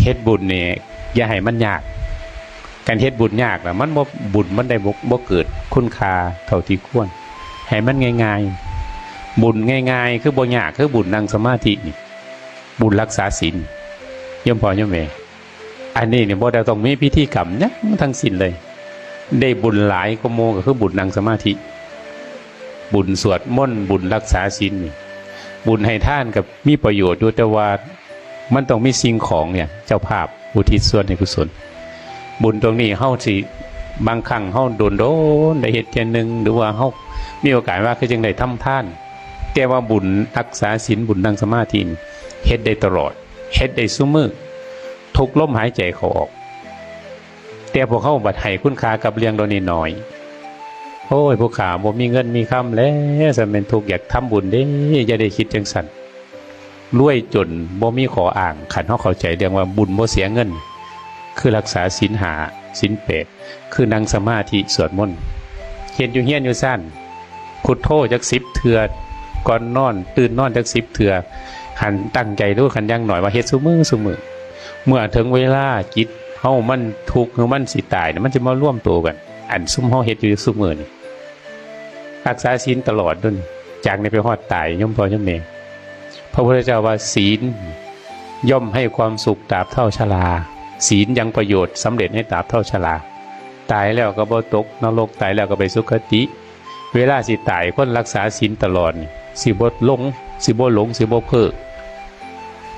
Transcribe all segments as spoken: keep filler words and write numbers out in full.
เฮ็ดบุญนี่อย่าให้มันยาก การเฮ็ดบุญยากน่ะ มันบ่ บุญมันได้บ่ บ่เกิดคุณค่าเท่าที่ควร ให้มันง่ายๆ บุญง่ายๆ คือบ่ยาก คือบุญนั่งสมาธินี่ บุญรักษาศีล โยมพ่อโยมแม่ อันนี้นี่บ่ได้ต้องมีพิธีกรรมหยังทั้งสิ้นเลย ได้บุญหลายกว่าหมู่ก็คือบุญนั่งสมาธิ บุญสวดมนต์ บุญรักษาศีลนี่ บุญให้ทานก็มีประโยชน์อยู่ แต่ว่ามันต้องมีสิ่งของเนี่ย เจ้าภาพอุทิศส่วนให้กุศล บุญตรงนี้เฮาสิ บางครั้งเฮาโดนๆ ได้เฮ็ดเทื่อหนึ่ง หรือว่าเฮามีโอกาสว่าคือจั่งได้ทำทาน แต่ว่าบุญรักษาศีล บุญนั่งสมาธินี่ เฮ็ดได้ตลอด เฮ็ดได้ซุมื้อ ทุกลมหายใจเข้าออก แต่พวกเฮาบัดให้คุณค่ากับเรื่องเหล่านี้น้อย โอ้ย ผู้ข้าบ่มีเงินมีคำแล้ว ซั้นแม่นทุกข์ อยากทำบุญเด้ อย่าได้คิดจั่งซั้น รวยจนบ่มีข้ออ้าง คันเฮาเข้าใจเรื่องว่าบุญบ่เสียเงิน คือรักษาศีลห้า ศีลแปด คือนั่งสมาธิสวดมนต์ เฮ็ดอยู่เฮือนอยู่ซาน พุทโธจักสิบเทื่อ ก่อนนอน ตื่นนอนจักสิบเทื่อ คันตั้งใจดู คันอย่างน้อยว่าเฮ็ดซุมื้อซุมื้อ เมื่อถึงเวลาจิตเฮามันทุกข์ หรือมันสิตายเนี่ย มันจะมารวมตัวกัน อันซุมเฮาเฮ็ดอยู่ซุมื้อนี่ รักษาศีลตลอดดุน จากนี้ไปฮอดตาย โยมพ่อโยมแม่ พระพุทธเจ้าว่า ศีลย่อมให้ความสุขตราบเท่าชรา ศีลยังประโยชน์สำเร็จให้ตราบเท่าชรา ตายแล้วก็บ่ตกนรก ตายแล้วก็ไปสุคติ เวลาสิตาย คนรักษาศีลตลอดนี่ สิบ่หลง สิบ่หลง สิบ่เพ้อ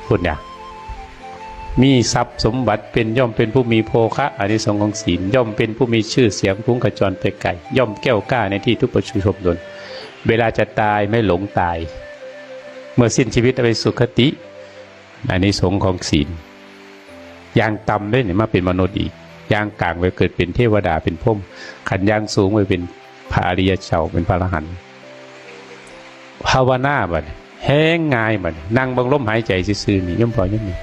พุ้นน่ะ มีทรัพย์สมบัติเป็น ย่อมเป็นผู้มีโภคะ อานิสงส์ของศีล ย่อมเป็นผู้มีชื่อเสียง ฟุ้งขจรไปไกล ย่อมแก้วกล้าในที่ทุกประชุมชน เวลาจะตายไม่หลงตาย เมื่อสิ้นชีวิตไปสุคติ อานิสงส์ของศีล อย่างต่ำเด้นี่ มาเป็นมนุษย์อีก อย่างกลางไปเกิดเป็นเทวดาเป็นพรหม คันอย่างสูงไปเป็นพระอริยเจ้า เป็นพระอรหันต์ ภาวนาบัดนี้ แฮงง่ายบัดนี้ นั่งเบิ่งลมหายใจซื่อๆนี่ โยมพ่อโยมแม่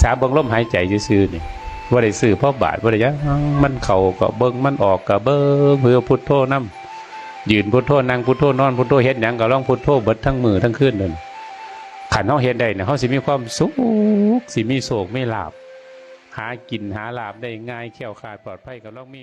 สาเบิ่งลมหายใจซื่อๆนี่ บ่ได้ซื้อพอบาท บ่ได้หยัง มันเข้าก็เบิ่ง มันออกก็เบิ่ง เพื่อพุทโธนำ ยืนพุทโธ นั่งพุทโธ นอนพุทโธ เฮ็ดหยังก็ลองพุทโธเบิดทั้งมื้อทั้งคืนนั่น คันเฮาเฮ็ดได้เนี่ย เฮาสิมีความสุข สิมีโชคมีลาภ หากินหาลาภได้ง่าย แคล้วคลาดปลอดภัย ก็ลองมี